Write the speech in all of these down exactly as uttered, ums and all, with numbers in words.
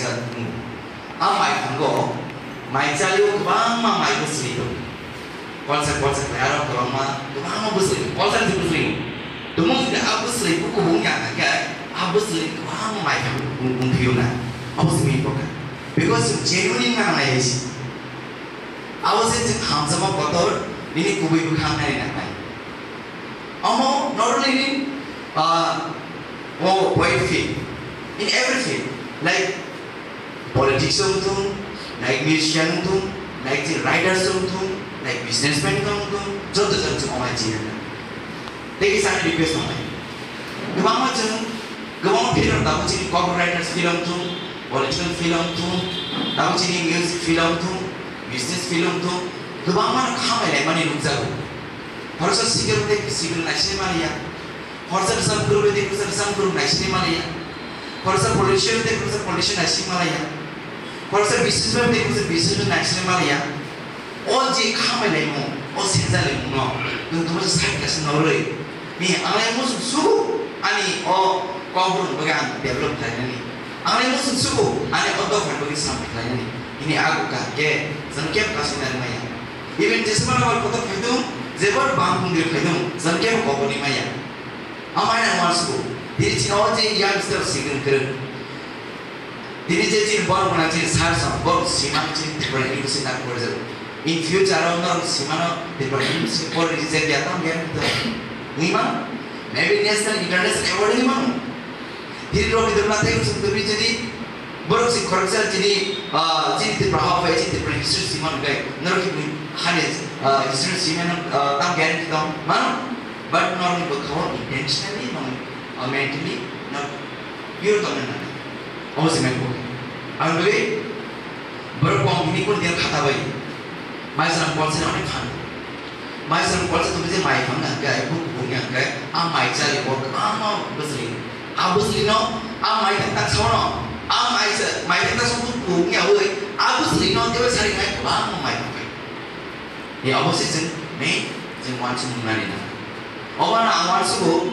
A mai thango, mai chalio kwbangma mai bwswli tongo. Kolsa kolsa khlai aro kwbangma, kwbangma bwswli, kolsa ni bwswli. Tumung sida a bwswli buku bung ya kha khe, a bwswli kwbangma mai thango bung, bung phiyuna. Abo se main problem. Because chwng genuine wngna nangnai hai se. Abo se chwng hamjakma kotor, nini kubui bwkha wngnani nangnai. Omo not only in, uh, oh, poetry, in every field, like politics wng thung, like musician wng thung, like the writers wng thung, like businessman wng thung, joto jon chwng omai chini na. Tei kisa ani request tongnai. Kwbangma chwng, kwbangma field rok tabuk chini copywriters field wng thung, political field wng thung, tabuk chini music field wng thung, business field wng thung, kwbangma no khamai laimani nukjago. Khoroksa singer tei singer naisini maliya. Khoroksa rwchapmung kwrwngwi tei khoroksa rwchapmung kwrwng naisini maliya. Khoroksa politician tei khoroksa politician naisini maliya. Khoroksa businessman tei khoroksa businessman naisini maliya. O je khamai laimung, o senjak laimung no, nwng tongma se side kaisa norwi. Ni ang lai muchung sugo ani o kokborok bagwi ang develop khlainani. Ang lai muchung sugo ani o dophani bagwi samung khlainani. Hini ago kaham khe, chwng kebo kasui nai maya. Even jesmano wal kotor phaidung, jebor bang bungdir phaidung, jang kebo koboni maya. Amai nang wansugo, tini chini o je youngster sikring kwrwng. Tini je chini borok gwnang chini sir song, borok simang chini Tripura University nang porjak. In future o norok simano Tripura University por reject ya tam ya to. Nima, maybe national, international award ni mano. Tini Rabindranath Tagore song twi jadi, borok si khoroksa chini, ah, chini Tripura ha phai, chini Tripura history si man gai, norok ki bui hane, ah, history si man, ah, tam guarantee tong, man, but norok ni bwkhao intentionally, nong, ah, mentally, not pure tong na. Omo si man ko. Ang doi, borok kong hini kun dia khata bai. Mai salam kong sini onek phan. Mai salam kong sini tu je mai phang nang gai, buk buk nang gai, a mai chali bok, a ma bwsli. A bwsli no, a mai thang tak sono, a mai se, mai thang tak sono ku ku ngi awi, a bwsli no tewe sari ngai ku a mai thang kai. Ni abo se jeng me, jeng wan sung nani na. Oba na a wan su,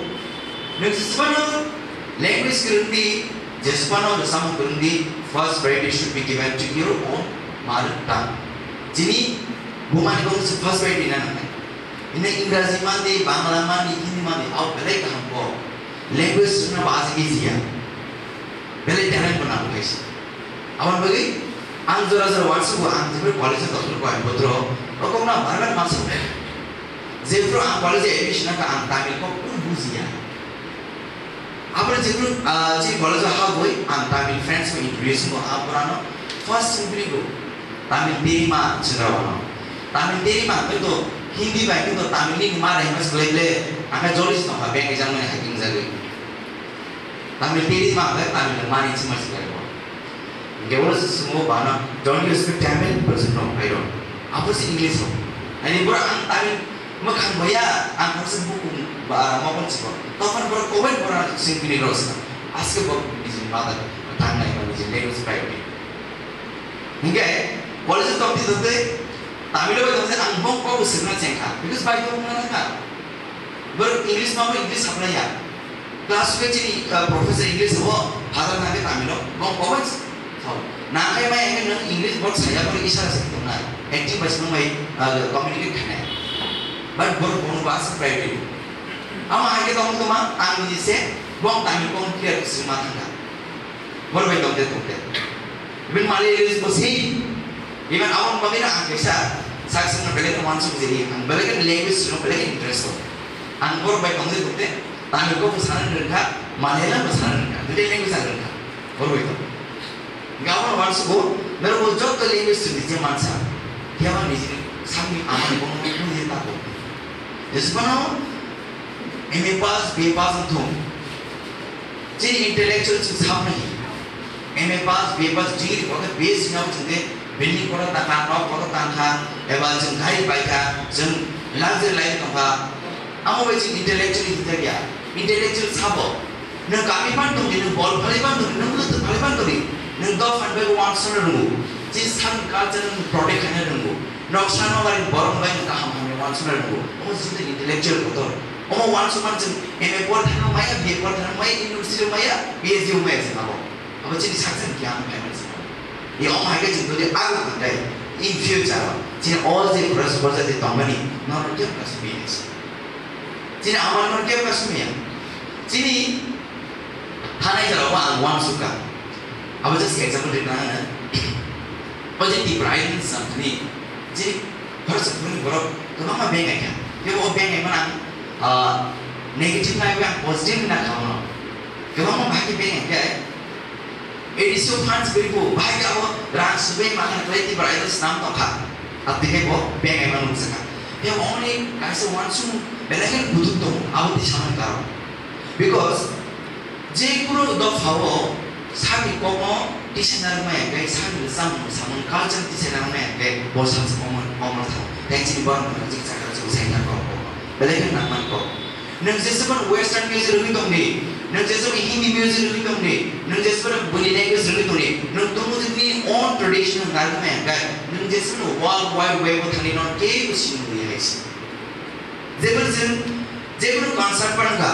nung sismano language kurung di, jesmano the samung kurung di, first priority should be given to your own mother tongue. Jini bumani bong se first priority na nang. Ini Ingraji mandi, Bangla mandi, Hindi mandi, au belai kaham ko. Language sungna ba aji easy ya. Belai talent bo nango kaisa. Aboni bagwi ang jora jora wansugo ang jebrai college o tongthok Coimbatore o, o kokno bar bar ma swngnai. Jephru ang college o admission nangkha ang Tamil kok kunu bujiya. Aboni jephru, ah, chini college o habwi ang Tamil friends bai introduce wngo, ah, purano first symphony bo Tamil Terima chwngno wano. Tamil Terima hwnkhe to Hindi bai hwnkhe to Tamil ni ma rehma swlai ble, ang khe joli se tongkha bank exam mani hai wngjagwi. Tamil tiri ma khe Tamil mani chima chima ko. Hingke oro se sungo bana, "Don't you speak Tamil?" Person no, "I don't." Apo se English ho. Ani bora ang Tamil ma khang boya, ang khang se buku ba ma kon chiko. Tokon bora comment bora sing kini ros. Aske bo niji mother tongue nai ba niji language priority. Hingke college tokti tokti Tamil bai tokti ang bong ko sirna chengkha. Because bai ko na ka. Bor English ma bo English sapna ya. Class ke chini, uh, professor English ho, father na ke Tamil ho, bong comment sao. Na kai mai ke nang English bor saya bor isara se tong na. Acting bai sung mai, uh, communicate khanai. But bor kono ba se private. Ama hai ke tong toma ang ni se bong Tamil kong clear sima thangka. Bor bai tongte tongte. Even Malayalis bo same. Even abang bagwi no ang kaisa sak singno belai no wansuk jeni, ang belai no language sino belai interest dong. Ang bor bai tongte tongte, Tamil ko bo sana rwngkha, Malayalam bo sana rwngkha, duita language ang rwngkha. Bor bai tong. Gabon wansugo, nero bo jotto language sini je mansa. Kiyama niji sami amani bono niji tako. Jesmano M A pass, B A pass wngthung. Chini intellectual chwng sakno hi. M A pass, B A pass degree kotor B S C no chwng de building kotor tangkha, nok kotor tangkha, eba chwng gari paikha, chwng luxury life tongkha. Amo bai chwng intellectual hinjak ya. Intellectual sabo. Nwng kami pan tongdi, nwng bol phalai pan tongdi, nwng bwtwk phalai pan tongdi, nwng dophan bai wansukna rwngo. Chini sakni culture nwng protect khaina rwngo. Noksa nokbar borok bai nwng kaham hamya wansukna rwngo. Omo chini intellectual kotor. Omo wansukmani chwng M A por thangma maya, B A por thangma maya, university maya, P H D maya chwng abo. Abo chini saksa ni kiyang phaimani se. Ye ong hai khe chwng tuli aro tongthai in future o chini o je khoroksa borjak je tongmani norok khe kaisa business. Chini ama norok khe kaisa miya. Chini thanai jora o ang uansukha. Abo just example rikna ang. O je Tipra Idol samani chini khoroksa khoroknwi borok kwbangma beng ai kha. Kebo o beng ai mano ang, ah, negative na ang positive na kha mano. Kwbangma bahai khe beng ai kha. A D C o funds guribo, bahai khe abo rang subai ma khan khlai Tipra Idol swnam tongkha. Abtwi khe bo beng ai mano wngsa kha. Kebo only kaisa uansukmung belai khe kuthuk tongo, abo twi samani karon. Because je kunu dopha o sakni kokno tisa narwkmaya khe, sakni rwchapmung samung culture tisa narwkmaya khe bo saksa kokno kokno thango. Tei chini borok no jik chakra chuksa sai thang kok kokno. Belai khe nangmani kok. Nwng jeswk phano western music rwgwi tongdi, nwng jeswk phano Hindi music rwgwi tongdi, nwng jeswk phano buini language rwgwi tongdi, nwng tongmung nini own traditional narwkmaya khe, nwng jeswk phano world wide web o thangwi no kebo sinwi hai se. Jeboni chwng, jeboni concert phano kha,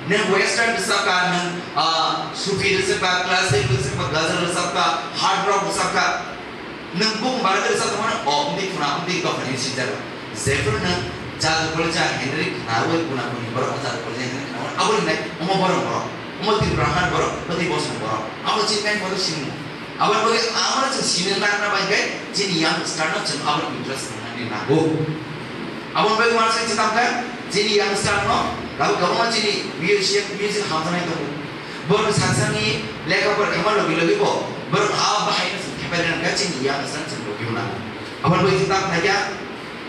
nwng western rwchapkha, nwng, ah, sufi rwchapkha, classic rwchapkha, ghazal rwchapkha, hard rock rwchapkha, nwng bukung bara rwchapkha phano, o, wngtwi khuna, wngtwi dophani swijak. Jephru nwng Jadu Kolija Henry khnaui, kuna kuni borok Jadu Kolija Henry khnaui, abo rinai, omo borok borok, omo Tripura han borok, bwtwi bosong borok, abo chini main bodo singmo. Aboni bagwi amo chwng sini nangna bai khe chini youngster no chwng abo interest rwnani nango. Aboni bagwi uansuk chwng tamo khe chini youngster no tabuk kwbangma chini music, music hamjaknai tongo. Borok saksani lekha pora khaima logi logi bo borok a bahai no chwng thepai rwna khe chini youngster chwng logi rwna. Aboni bagwi chwng tamo khe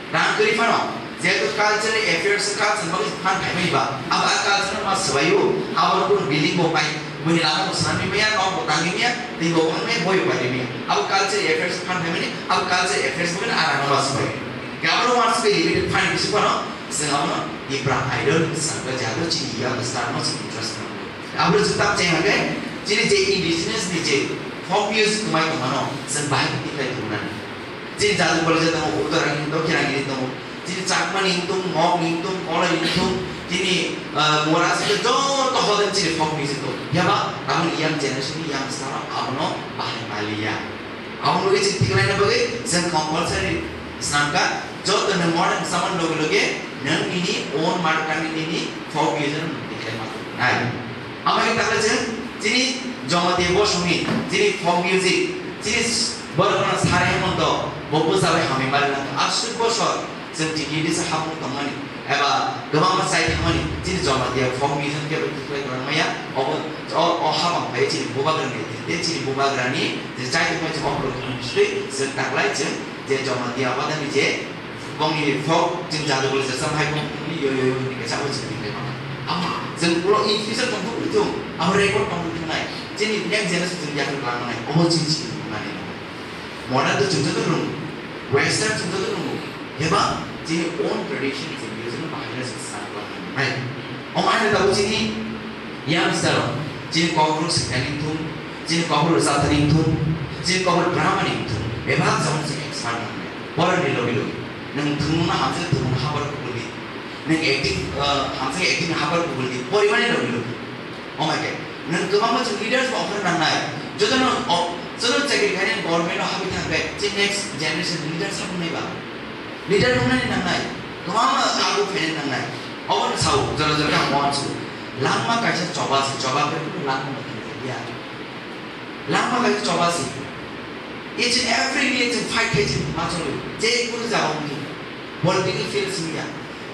Rang kwrwi phano, jehetu cultural affairs culture bagwi phan phaimani ba, abo a culture no ma swbaio, abo no building bo pai, buini lama bo swnamwi maya, nok bo tangwi maya, tei bo wngmaya, boi bo paidi maya. Abo cultural affairs phan phaimani, abo cultural affairs bagwi a rang no ma swbai. Khe abo no ma swbai limited phan bisi phano, chwng abo no Tipra Idol sangkha jado chini young star no chini interest no. Abo no chwng tak cheng hake, chini je indigenous ni je folk music kwmai tongmano, chwng bahai khe tiklai thumnani. Chini Jadu Kolija tongo, Uttarangiri, Dakkhinagiri tongo. Chini Chakmani wngthung, Mokni wngthung, Kolaini wngthung, chini, ah, Mora site joto hodan chini folk music tongo. Phiya ba, aboni young generation ni young star abono bahai paliya. Aboni bagwi chini tiklaina bagwi chwng compulsory swnamkha, joto nwng modern samani loge loge nwng nini own mother tongue ni nini folk music no nwng tiklai ma tubunai. Amo khe takle chwng chini Jamatia bosongni chini folk music, chini s-, borok no Sare Hemonto bo bwsa bai hamwi mari nang kha. Aswk bosor chwng T T D C hapung tongmani eba kwbangma chai thangmani chini Jamatia folk music kebo tiklai kwrwng maya. Obo o, o hapang phai chini bubagra ni tei chini bubagra ni je chai tongmani chini oborok thangmani swi chwng taklai chwng je Jamatia wadani je Bongni folk chwng Jadu Kolija sam hai bong ni yo yo yo ni kaisa bo chwng tiklai mano. Ama chwng ulo in future tong thung thung, abo record tong thung nai. Chini next generation chwng yakung lang nai. Obo chini chini nai. Modern to chwng joto rung, western chwng joto rung. Heba chini own tradition chwng yo chwng bahai na chwng sa lang nai. Omo hai tabuk chini youngster rok, chini kokborok swkang ni thung, chini kokborok rwchapthani thung, chini kokborok drama ni thung, bebak jagao chini expert nang nai. Borok ni logi logi, nwng thwngmung no hamjak thwngmung no habar kubul di, nwng acting, ah, hamjak acting no habar kubul di, porimani logi logi. Omo hai khe, nwng kwbangma chini leaders bo ongkhorna nang nai. Jotono, o, jotono chakri khainai government o habwi thang khe, chini next generation leaders habwi nai ba. Leader wngnani nangnai, kwbangma agu phainani nangnai. Obono sao, jora jora khe ang uansukha. Langma kaisa choba se, choba khe kunu langma bo thangjakya. Langma kaisa choba se. Each and every day chwng fight khai chwng ma cholo. Je kunu jaga wngkhe, political field simi ya.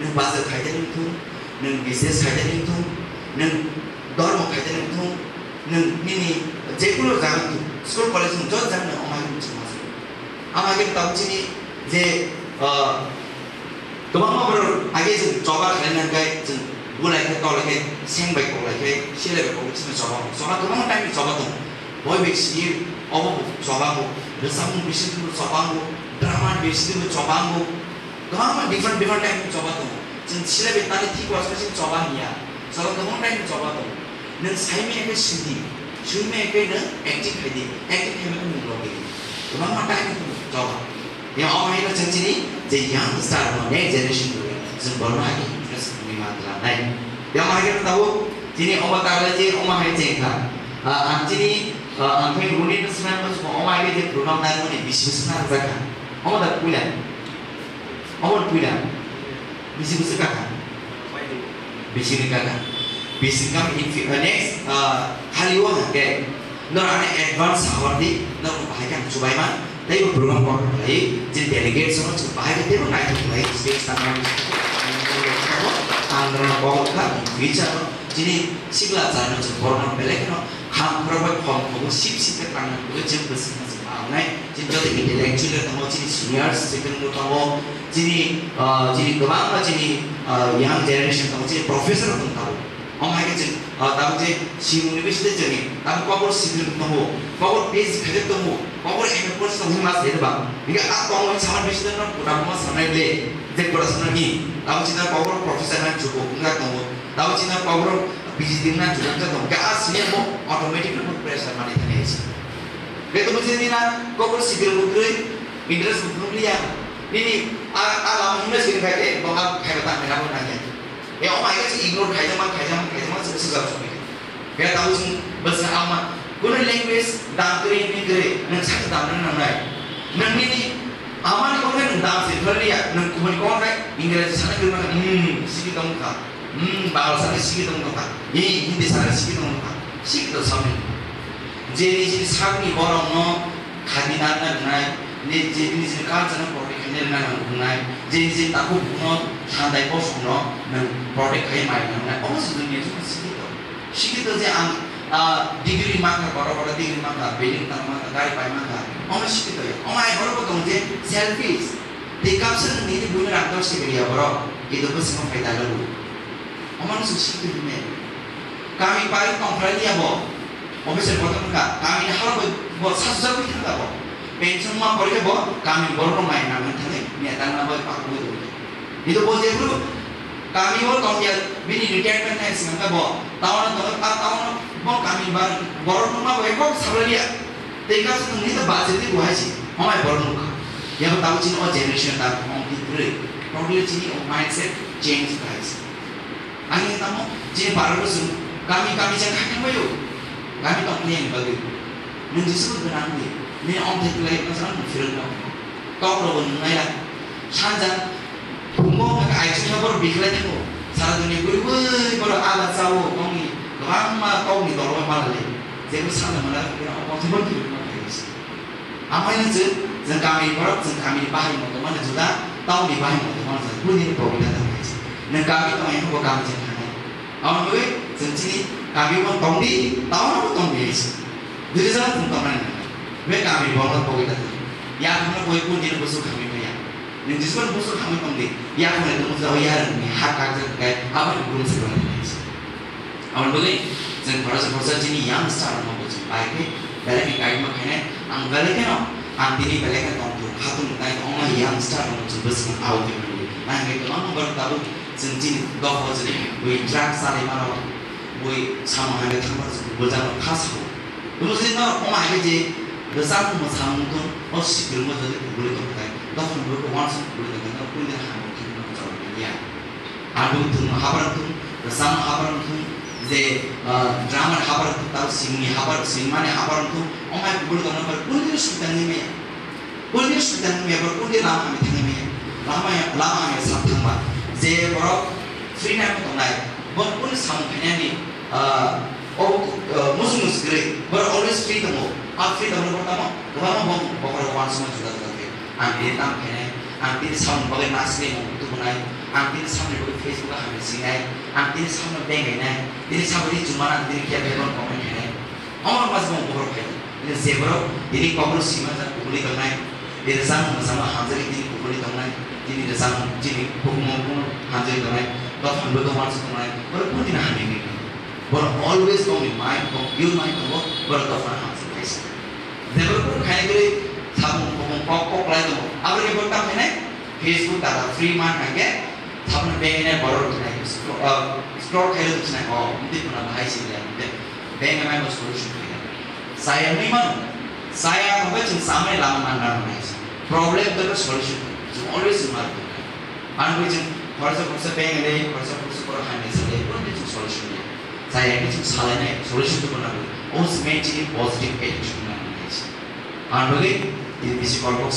Nwng bazar khaitani wngthung, nwng business khaitani wngthung, nwng dhormo khaitani wngthung, nwng nini je kunu jaga wngthung, school college wngthung, joto jaga nwng omo hai wngthung ma cholo. Ama khe tabuk chini je, ah, kwbangma borok age chwng choba khlaina hwnkhe chwng bulai khe tolai khe seng bai koklai khe silai bai koklai chini choba. Choba kwbangma type ni choba tongo. Boi bai sini obo bo choba bo, rwchapmung bisingtwi bo choba bo, drama ni bisingtwi bo choba bo. Kwbangma different different type ni choba tongo. Chwng silai bai tani thik uansukha chini choba hinya. Choba kwbangma type ni choba tongo. Nwng saimaya khe sidi, swimaya khe nwng acting khaidi, acting khaimani nwng logi. Kwbangma time tongo choba. Ya, omo haino chwng chini je young star no, next generation no, chwng borno hai khe interest wngwi ma twlangnai. Ya, omo hai khe tabuk chini omo tagle je omo hai chengkha. Ah, ang chini Ah, ang khe runi no sinai mo chuko, omo ai khe je program nai mo ni bisi bisi nang jak kha. Omo da puila. Omo puila. Bisi bisi kha kha. Bisi ni kha kha. Bisi kam in fi-, uh, next, uh, khali o hake. No ane advance hawar di, no bahai kan chubai ma. Tei bo program kok lai, je delegate sono chu bahai tei bo nai thok lai, stage tang nang. Ang no kok kha, in future no. Chini sikla chana chu program belai kheno. Ham khorok bai khom khobo sip sip khe tang nang khe chwng bwswk ma se ma wngnai. Chini joto intellectual tongo, chini seniors chwng bo tongo, chini, ah, chini kwbangma chini, ah, young generation tongo, chini professor rok tongo tabuk. Omo hai khe chwng, ah, tabuk je simung ni bising tei chwngni tabuk kokor sikrim tongo, kokor PhD khaijak tongo, kokor M A course tongo hwnma se ba. Hingkhe a tongo sama bising no kuda mo sanai le, je kuda sanai ni, tabuk chini kokor professor hai chuko wngkha tongo. Tabo chini kokrok B J D na jurang ka tong ka, a sini mo automatic no pressure mani thani isi. Be to mujhe ni na kokor sikir mutrui interest mutrui liya. Nini a, a lama himna sini khai te bonga khai ta mena bo nanya. E o mai ka ignore khai jama, khai jama, khai jama, sini sujak sumi. Be tabo sini bas ama kuno language dam kre ni kre nang sa dam nang nai. Nang nini ama ni kong nang dam se thor liya, nang kumani kong nai English sana kre nang, hmm, sini tong ka. Hmm, Bangla sana sigi tong tongkha. Ni Hindi sana sigi tong tongkha. Sigi to samni. Je ni jini sakni borok no khadi nan na nai, ni je ni jini culture no protect khaina na nang nai, je ni jini takhuk no sandai bosong no nang protect khai mai nang nai. Omo se dunia jini sigi to. Sigi to je ang, ah, degree makha, boro boro degree makha, building tang makha, gari pai makha. Omo sigi to ya. Omo ai borok bo tong je selfish. Tei kapsa nwng nini buino rang dos tikiriya borok, ido bwskango phai dalago. Omo no chwng sikwi hwnwi. Kami pai tongphra liya bo, officer kotor wngkha, kami ni haro bai bo sasujagwi thangkha bo. Pension ma porikhe bo, kami borok rok mai nangmani thangwi, neta wngna bai pakugwi rwkha. Ido bo jephru kami o tongya, bini retirement hai swngkha bo, town o tongwi, ah, town o bo kami bar-, borok rok ma bai kok sabraliya. Tei kaisa nwng nini bachai twi bo hai se, hamai borok nukha. Yabo tabuk chini o generation tabuk wng twi kwrwi. Totally chini o mindset change khai se. Ani tamo chini Bharat o chwng kami kami jang khai thangbai o. Kami tongmani ani bagwi. Nwng jesa bo gwnang di. Nini wng thai kwlai no sana nwng phirok no. Kok rok bo nwng naila. Sanjak Phungo wngkha khe aisuk no borok bikhlai thango. Sara dunia guriui borok ala chao, kongni kwbangma kokni dolo bai malale. Jebo sana mana khe o kothai borok khe rwma khe se. Amai no chwng, chwng kami borok, chwng kami ni bahai moto mano juda, town ni bahai moto mano juda, buini ni problem ta khe se. Nwng kami tong yang bo kami jeng thangnai. Aboni bagwi chwng chini kami bo tong di, town bo tong di se. Dui jora chwng tong nai. Be kami borok bo ta. Ya no koi buini ni busu kami ya. Nwng jismani busu khamwi tong di, yakung nai tongmung jao yarwng ni ha kajak khe abo ni brum se bai nai se. Aboni bagwi chwng khoroksa khoroksa chini youngster rokno bo chwng bai khe belai ni guide ma khainai, ang belai kheno, ang tini belai kheno tong thung, khatung nai tongo youngster rokno chwng bwswk no out khe mano. Nang khe kwbangma borok tabuk chwng chini dophao chwng bui drugs chalaima rok, bui samung hai thangma rok chwng bujak rok kha sao. Tamo se norok omo hai khe je rwchapmung mwsamung tong, o sikirmo jodi kubuli tong khe, dophani bwrwi uansuk kubuli tong khe, norok kundina hamya khe norok chawai manya. Ang bwtwi thwngno habar wngthung, rwchapmung habar wngthung, je, ah, drama ni habar wngthung, tamo singni habar, singmani habar wngthung, omo hai kubuli tongna bai kundina swkang wngwi maya. Kundina swkang wngwi maya, borok kundina lama hamya thangwi maya. Lama, lama hamya sak thangba, je borok free time tongnai, borok kundina samung khainani, ah, Obo, uh, musu musu kwrwi. Borok always free tongo. A free tongo borok tamo? Kwbangma bok-, bokhorok uansukma juda juda khe. Ang tini tam khainai, ang tini samung bagwi mask rimung tubunai, ang tini samni bagwi Facebook o hamya sinai, ang tini samno bengainai, tini samni chumana ang tini khe bebon comment khainai. Omo mas bong bokhorok khaidi. Tini je borok tini kokno sima jak kubuli tongnai, tini samung mwsama hamjagwi tini kubuli tongnai, tini rwchapmung chini hukumu hamjagwi tongnai, dophani bagwi uansuk tongnai, borok kundina hamya khe. Borok always tongni mind, tong pure mind tongo, borok dophano hamjak kaisa. Jebo borok khaina kwrwi samung bumung kok kok lai tongo. Aboni borok tamo hinai Facebook data free man hai khe, saboni bank hinai borok rok hinai scroll, ah, scroll khairok hinai, oh, mtwi phano bahai siliya, mtwi bank hinai bo solution khairok. Saya wngwi mano, saya wngwi chwng samani lama man rano hinai. Problem to solution, chwng always wngmano. Ang bai chwng khoroksa khoroksa beng le, khoroksa khoroksa borok hamya salai, kunu chwng solution ya. Chaya khe chwng salainai, solution to nangwi. O cement chini positive attitude nang khe se. Ang bagwi tini bisi kolkok